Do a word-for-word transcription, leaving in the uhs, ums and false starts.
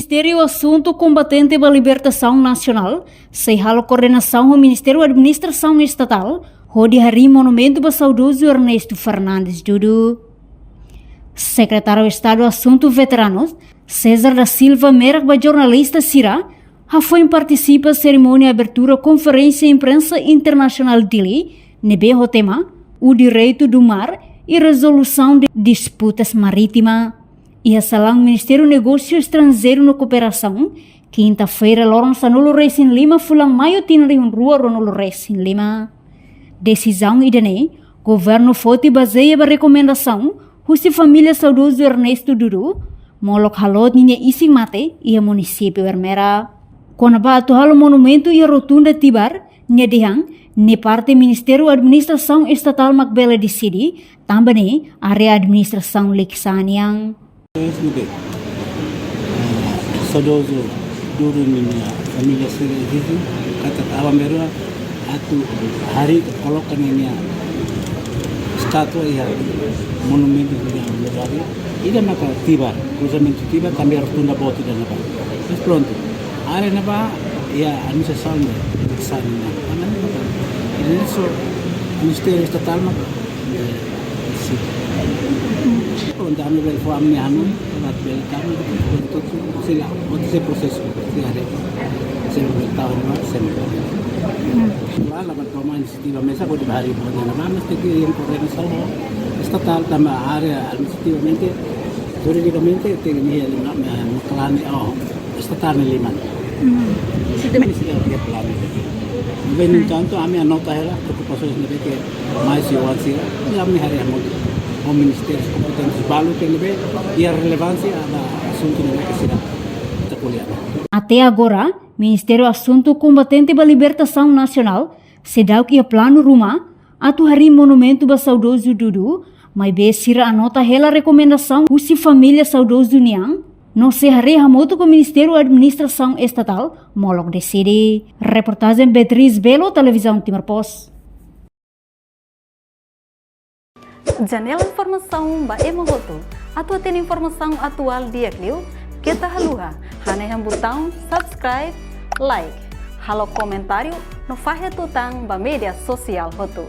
Ministériu Asuntu Kombatente ba Libertasaun Nasionál sei halo koordenasaun ho Ministériu Administrasaun Estatál hodi harii monumentu ba saudozu Ernesto Fernandes Dudu. Sekretáriu Estadu Asuntu Veteranus, César da Silva, merak ba jornalista sira hafoin partisipa serimónia abertura konferénsia imprensa internasionál Dili, ne'ebé ho tema O Direito do Mar e Resolução de Disputas Marítimas. Iha salaun Ministériu Negósiu Estranjeiru no Kooperasaun, kinta-feira, loron sanulu-resin-lima fulan Maiu tinan rihun rua ruanulu-resin-lima. Desizaun ida-ne'e governu foti bazeia ba rekomendasaun husi família saudozu Ernesto Dudu, molok haloot ninia isin-mate iha munisípiu Ermera. Kona-ba atu halo monumentu iha Rotunda Tibar, nia dehan ne'e parte Ministériu Administrasaun Estatál mak bele deside, tanba ne'e área administrasaun Likisá nian. Ne'ebé, eh, saudozu Dudu ninia família sira ezije katak aban-bainrua atu harii, koloka ninia estátua iha monumentu iha lugar ida maka Tibar, kruzamentu Tibar, tanba Rotunda boot ida ne'ebá. Mas prontu, área ne'ebá iha administrasaun Likisá nian. Tanba ne'e maka, ida-ne'e só Ministériu Estatál maka, eh, Sim. Prontu, ami bele fó ami-nia hanoin, atu bele tama, sei la, atu sei prosesu, sei haree, sei bele tau, sei. Hmm. Klaru, la ba toma inisiativa mesak, hodi bá harii buat ne'ebá, mas tenke iha koordenasaun ho estatál, tanba área administrativamente, juridikamente, tenke iha liman, eh, no klaru, oh, estatál nia liman. Hmm. Sida, sida iha planu. Maibé, no entantu, ami anota hela preokupasoens ne'ebé ke mai husi oan sira, i ami haree hamutuk ho ministériu kompetente balu ke ne'ebé iha relevánsia ba asuntu ne'ebé ke sira ita ko'alia. Até agora, Ministériu Asuntu Kombatente ba Libertasaun Nasionál seidauk iha planu ruma atu harii monumentu ba saudozu Dudu, maibé sira anota hela rekomendasaun husi família saudozu nian, no sei haree hamutuk ho Ministériu Administrasaun Estatál molok deside. Reportajen Beatriz Belo, Televizaun Timor Post. Janela informasaun ba ema hotu. Atu hatene informasaun atuál di'ak liu, keta haluha hanehan butaun subscribe, like, halo komentáriu no fahe tutan ba média sosiál hotu.